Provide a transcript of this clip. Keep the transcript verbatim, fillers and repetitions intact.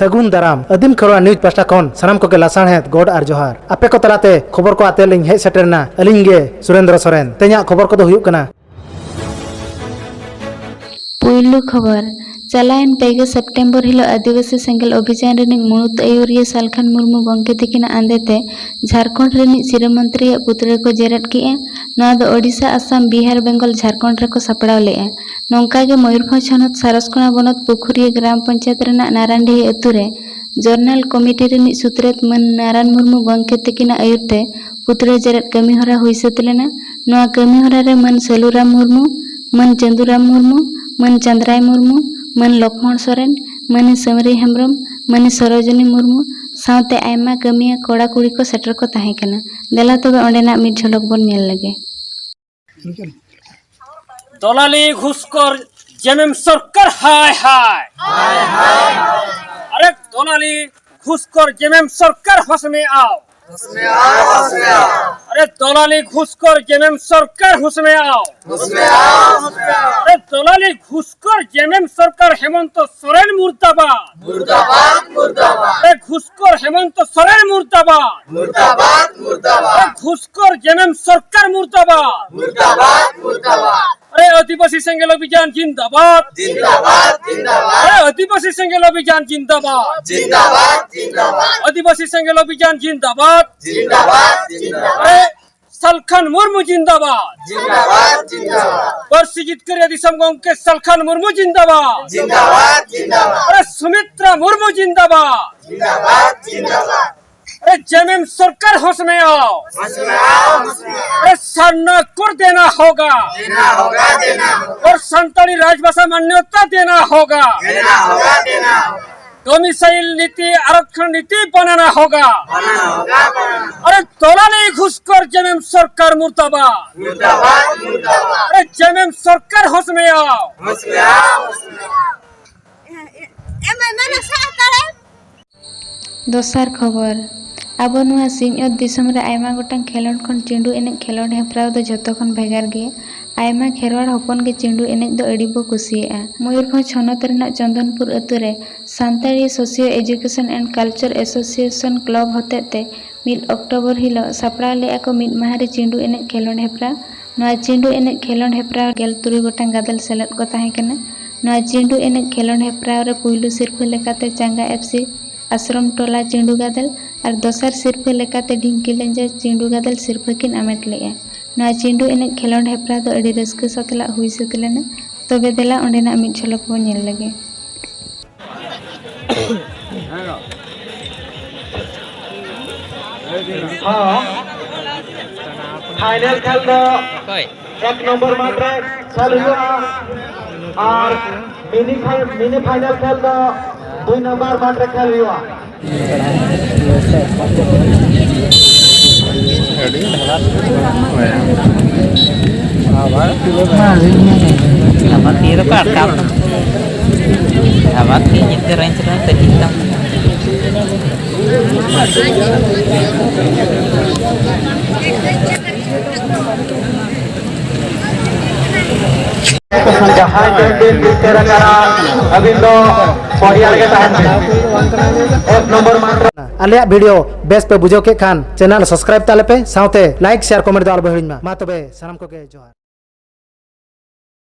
ᱥᱟᱹᱜᱩᱱ ᱫᱟᱨᱟᱢ᱾ ᱟᱹᱫᱤᱢ ᱠᱷᱮᱨᱣᱟᱲ ᱱᱤᱭᱩᱡᱽ ᱯᱟᱦᱴᱟ ᱠᱷᱚᱱ ᱥᱟᱱᱟᱢ ᱠᱚᱜᱮ ᱞᱟᱥᱟᱲᱦᱮᱫ ᱜᱚᱰ ᱟᱨ ᱡᱚᱦᱟᱨ᱾ ᱟᱯᱮ ᱠᱚ ᱛᱟᱞᱟᱛᱮ ᱠᱷᱚᱵᱚᱨ ᱠᱚ ᱟᱛᱮ ᱞᱤᱧ ᱦᱮᱡ ᱥᱮᱴᱮᱨ ᱮᱱᱟ ᱟᱹᱞᱤᱧ ᱜᱮ ᱥᱩᱨᱮᱱᱫᱨᱚ ᱥᱚᱨᱮᱱ᱾ ᱛᱮᱦᱮᱧᱟᱜ ᱠᱷᱚᱵᱚᱨ ᱠᱚᱫᱚ ᱦᱩᱭᱩᱜ ᱠᱟᱱᱟ᱾ ᱯᱩᱭᱞᱩ ᱠᱷᱚᱵᱚᱨ᱾ ᱪᱟᱞᱟᱣᱮᱱ ᱯᱮ ᱜᱮ ᱥᱮᱯᱴᱮᱢᱵᱚᱨ ᱦᱤᱞᱳᱜ ᱟᱹᱫᱤᱵᱟᱹᱥᱤ ᱥᱮᱸᱜᱮᱞ ᱚᱵᱷᱤᱡᱟᱱ ᱨᱤᱱᱤᱡ ᱢᱩᱬᱩᱛ ᱟᱹᱭᱩᱨᱤᱭᱟᱹ ᱥᱟᱞᱠᱷᱟᱱ ᱢᱩᱨᱢᱩ ᱜᱚᱢᱠᱮ ᱛᱤᱠᱤᱱᱟᱜ ᱟᱸᱫᱮ ᱛᱮ ᱡᱷᱟᱨᱠᱷᱚᱸᱰ ᱨᱤᱱᱤᱡ ᱥᱤᱨᱟᱹ ᱢᱚᱱᱛᱨᱤᱭᱟᱜ ᱯᱩᱛᱲᱟᱹ ᱠᱚ ᱡᱮᱨᱮᱫ ᱠᱮᱜᱼᱟ᱾ ᱱᱚᱣᱟ ᱫᱚ ᱳᱰᱤᱥᱟ, ᱟᱥᱟᱢ, ᱵᱤᱦᱟᱨ, ᱵᱮᱝᱜᱚᱞ, ᱡᱷᱟᱨᱠᱷᱚᱸᱰ ᱨᱮᱠᱚ ᱥᱟᱯᱲᱟᱣ ᱞᱮᱜᱼᱟ᱾ ᱱᱚᱝᱠᱟ ᱜᱮ ᱢᱚᱭᱩᱨᱵᱷᱚᱸᱡᱽ ᱦᱚᱱᱚᱛ ᱥᱟᱨᱚᱥᱠᱳᱱᱟ ᱵᱚᱱᱚᱛ ᱯᱩᱠᱷᱩᱨᱤᱭᱟᱹ ᱜᱨᱟᱢ ᱯᱚᱧᱪᱟᱭᱮᱛ ᱨᱮᱱᱟᱜ ᱱᱟᱨᱟᱱᱰᱤᱦᱤ ᱟᱹᱛᱩ ᱨᱮ ᱡᱚᱨᱱᱟᱞ ᱠᱚᱢᱤᱴᱤ ᱨᱤᱱᱤᱡ ᱥᱩᱛᱨᱮᱛ ᱢᱟᱹᱱ ᱱᱟᱨᱟᱱ ᱢᱩᱨᱢᱩ ᱜᱚᱢᱠᱮ ᱛᱤᱠᱤᱱᱟᱜ ᱟᱹᱭᱩᱨ ᱛᱮ ᱯᱩᱛᱲᱟᱹ ᱡᱮᱨᱮᱫ ᱠᱟᱹᱢᱤ ᱦᱚᱨᱟ ᱦᱩᱭ ᱥᱟᱹᱛ ᱞᱮᱱᱟ᱾ ᱱᱚᱣᱟ ᱠᱟᱹᱢᱤ ᱦᱚᱨᱟ ᱨᱮ ᱢᱟᱹᱱ ᱥᱟᱹᱞᱩᱨᱟᱢ ᱢᱩᱨᱢᱩ, ᱢᱟᱹᱱ ᱪᱟᱸᱫᱩᱨᱟᱢ ᱢᱩᱨᱢᱩ, ᱢᱟᱹᱱ ᱪᱟᱸᱫᱽᱨᱟᱭ ᱢᱩᱨᱢᱩ, ᱢᱟᱹᱱ ᱞᱚᱠᱷᱢᱚᱬ ᱥᱚᱨᱮᱱ, ᱢᱟᱹᱱᱤ ᱥᱟᱹᱢᱨᱤ ᱦᱮᱢᱵᱽᱨᱚᱢ, ᱢᱟᱹᱱᱤ ᱥᱚᱨᱳᱡᱤᱱᱤ ᱢᱩᱨᱢᱩ ᱥᱟᱶᱛᱮ ᱟᱭᱢᱟ ᱠᱟᱹᱢᱤᱭᱟᱹ ᱠᱚᱲᱟ ᱠᱩᱲᱤ ᱠᱚ ᱥᱮᱴᱮᱨ ᱠᱚ ᱛᱟᱦᱮᱸ ᱠᱟᱱᱟ᱾ ᱫᱮᱞᱟ ᱛᱚᱵᱮ ᱚᱸᱰᱮᱱᱟᱜ ᱢᱤᱫ ᱡᱷᱚᱞᱚᱠ ᱵᱚᱱ ᱧᱮᱞ ᱞᱮᱜᱮ᱾ दलाली घुसखोर जेएमएम सरकार हाय हाय। अरे दलाली घुसखोर जेएमएम सरकार होश में आओ। अरे दलाली घुसखोर जेएमएम सरकार होश में आओ। अरे दलाली घुसखोर जेएमएम सरकार हेमंत सोरेन मुर्दाबाद। मुर्दाबाद, मुर्दाबाद। अरे घुसखोर हेमंत सोरेन मुर्दाबाद। मुर्दाबाद, मुर्दाबाद। अरे घुसखोर जेएमएम सरकार मुर्दाबाद। मुर्दाबाद, मुर्दाबाद। अरे आदिवासी सेंगेल अभियान जिंदाबाद। जिंदाबाद, जिंदाबाद। अरे आदिवासी सेंगेल अभियान जिंदाबाद। जिंदाबाद, जिंदाबाद। आदिवासी सेंगेल अभियान जिंदाबाद। जिंदाबाद, जिंदाबाद। अरे सालखान मुर्मू जिंदाबाद। जिंदाबाद, जिंदाबाद। पारसी जितकर दिसम गोंके सालखान मुर्मू जिंदाबाद। जिंदाबाद, जिंदाबाद। अरे सुमित्रा मुर्मू जिंदाबाद। जिंदाबाद, जिंदाबाद। अरे जेएमएम सरकार होश में आओ। होश में आओ, होश में आओ। अरे सरना कोड देना होगा। देना होगा, देना होगा। और संताली राजभाषा मान्यता देना होगा। देना होगा, देना होगा। डोमिसाइल नीति, आरक्षण नीति बनाना होगा। बनाना होगा, बनाना होगा। अरे दलाली घुसखोर जेएमएम सरकार मुर्दाबाद। मुर्दाबाद, मुर्दाबाद। अरे जेएमएम सरकार होश में आओ। होश में आओ, होश में आओ। ᱫᱚᱥᱟᱨ ᱠᱷᱚᱵᱚᱨ᱾ ᱟᱵᱚ ᱱᱚᱣᱟ ᱥᱤᱧᱚᱛ ᱫᱤᱥᱚᱢ ᱨᱮ ᱟᱭᱢᱟ ᱜᱚᱴᱟᱝ ᱠᱷᱮᱞᱳᱰ ᱠᱷᱚᱱ ᱪᱤᱸᱰᱩ ᱮᱱᱮᱡ ᱠᱷᱮᱞᱳᱰ ᱦᱮᱯᱨᱟᱣ ᱫᱚ ᱡᱷᱚᱛᱚ ᱠᱷᱚᱱ ᱵᱷᱮᱜᱟᱨ ᱜᱮᱭᱟ᱾ ᱟᱭᱢᱟ ᱠᱷᱮᱨᱣᱟᱲ ᱦᱚᱯᱚᱱ ᱜᱮ ᱪᱤᱸᱰᱩ ᱮᱱᱮᱡ ᱫᱚ ᱟᱹᱰᱤ ᱵᱚ ᱠᱩᱥᱤᱭᱟᱜᱼᱟ᱾ ᱢᱚᱭᱩᱨᱵᱷᱚᱸᱡᱽ ᱦᱚᱱᱚᱛ ᱨᱮᱱᱟᱜ ᱪᱚᱱᱫᱚᱱᱯᱩᱨ ᱟᱹᱛᱩ ᱨᱮ Santali Socio Education and Culture Association Club ᱦᱚᱛᱮᱛᱮ ᱢᱤᱫ ᱚᱠᱴᱳᱵᱚᱨ ᱦᱤᱞᱳᱜ ᱥᱟᱯᱲᱟᱣ ᱞᱮᱫᱼᱟ ᱠᱚ ᱢᱤᱫ ᱢᱟᱦᱟ ᱨᱮ ᱪᱤᱸᱰᱩ ᱮᱱᱮᱡ ᱠᱷᱮᱞᱳᱰ ᱦᱮᱯᱨᱟᱣ᱾ ᱱᱚᱣᱟ ᱪᱤᱸᱰᱩ ᱮᱱᱮᱡ ᱠᱷᱮᱞᱳᱰ ᱦᱮᱯᱨᱟᱣ ᱜᱮᱞ ᱛᱩᱨᱩᱭ ᱜᱚᱴᱟᱝ ᱜᱟᱫᱮᱞ ᱥᱮᱞᱮᱫ ᱠᱚ ᱛᱟᱦᱮᱸ ᱠᱟᱱᱟ᱾ ᱱᱚᱣᱟ ᱪᱤᱸᱰᱩ ᱮᱱᱮᱡ ᱠᱷᱮᱞᱳᱰ ᱦᱮᱯᱨᱟᱣ ᱨᱮ ᱯᱩᱭᱞᱩ ᱥᱤᱨᱯᱷᱟᱹ ᱞᱮᱠᱟᱛᱮ ᱪᱟᱸᱜᱟ FC ᱟᱥᱨᱚᱢ ᱴᱚᱞᱟ ᱪᱤᱸᱰᱩ ᱜᱟᱫᱮᱞ ᱟᱨ ᱫᱚᱥᱟᱨ ᱥᱤᱨᱯᱷᱟᱹ ᱞᱮᱠᱟᱛᱮ ᱰᱷᱤᱝᱠᱤ ᱞᱮᱸᱡᱮᱨ ᱪᱤᱸᱰᱩ ᱜᱟᱫᱮᱞ ᱥᱤᱨᱯᱷᱟᱹ ᱠᱤᱱ ᱟᱢᱮᱴ ᱞᱮᱫᱼᱟ᱾ ᱱᱚᱣᱟ ᱪᱤᱸᱰᱩ ᱮᱱᱮᱡ ᱠᱷᱮᱞᱳᱰ ᱦᱮᱯᱨᱟᱣ ᱫᱚ ᱟᱹᱰᱤ ᱨᱟᱹᱥᱠᱟᱹ ᱥᱟᱛᱞᱟᱜ ᱦᱩᱭ ᱥᱟᱹᱛ ᱞᱮᱱᱟ᱾ ᱛᱚᱵᱮ ᱫᱮᱞᱟ ᱚᱸᱰᱮᱱᱟᱜ ᱢᱤᱫ ᱡᱷᱚᱞᱚᱠ ᱵᱚᱱ ᱧᱮᱞ ᱞᱮᱜᱮ᱾ ᱦᱚᱸ, ᱯᱷᱟᱭᱱᱮᱞ ᱠᱷᱮᱞ ᱫᱚ ᱚᱠᱚᱭ? ᱮᱠ ᱱᱚᱢᱵᱚᱨ ᱢᱟᱴᱷ ᱨᱮ ᱠᱷᱮᱞ ᱦᱩᱭᱩᱜᱼᱟ ᱟᱨ ᱢᱤᱱᱤ ᱯᱷᱟᱭ-, ᱢᱤᱱᱤ ᱯᱷᱟᱭᱱᱮᱞ ᱠᱷᱮᱞ ᱫᱚ ᱫᱩᱭ ᱱᱚᱢᱵᱚᱨ ᱢᱟᱴᱷ ᱨᱮ ᱠᱷᱮᱞ ᱦᱩᱭᱩᱜᱼᱟ᱾ ᱟᱵᱟᱨ ᱛᱤ ᱨᱮᱠᱚ ᱟᱴᱠᱟᱣ ᱠᱟᱱᱟ᱾ ᱟᱵᱟᱨ ᱛᱤ ᱧᱤᱫᱟᱹ ᱨᱮᱧ ᱪᱟᱞᱟᱜ ᱛᱟᱹᱠᱤᱱ ᱛᱟᱢ᱾ ᱡᱟᱦᱟᱸᱭ ᱴᱷᱮᱱ ᱵᱤᱱ ᱡᱤᱛᱠᱟᱹᱨ ᱟᱠᱟᱱᱟ, ᱟᱹᱵᱤᱱ ᱫᱚ ᱯᱚᱨᱭᱟ ᱨᱮᱜᱮ ᱛᱟᱦᱮᱱ ᱵᱤᱱ᱾ ᱮᱠ ᱱᱚᱢᱵᱚᱨ ᱢᱟᱴᱷ ᱨᱮ᱾ ᱟᱞᱮᱭᱟᱜ ᱵᱷᱤᱰᱤᱭᱳ ᱵᱮᱥ ᱯᱮ ᱵᱩᱡᱷᱟᱹᱣ ᱠᱮᱫ ᱠᱷᱟᱱ ᱪᱮᱱᱮᱞ ᱥᱟᱵᱥᱠᱨᱟᱭᱤᱵ ᱛᱟᱞᱮ ᱯᱮ, ᱥᱟᱶᱛᱮ ᱞᱟᱭᱤᱠ, ᱥᱮᱭᱟᱨ, ᱠᱚᱢᱮᱱᱴ ᱫᱚ ᱟᱞᱚ ᱯᱮ ᱦᱤᱲᱤᱧ ᱢᱟ᱾ ᱢᱟ ᱛᱚᱵᱮ ᱥᱟᱱᱟᱢ ᱠᱚᱜᱮ ᱡᱚᱦᱟᱨ᱾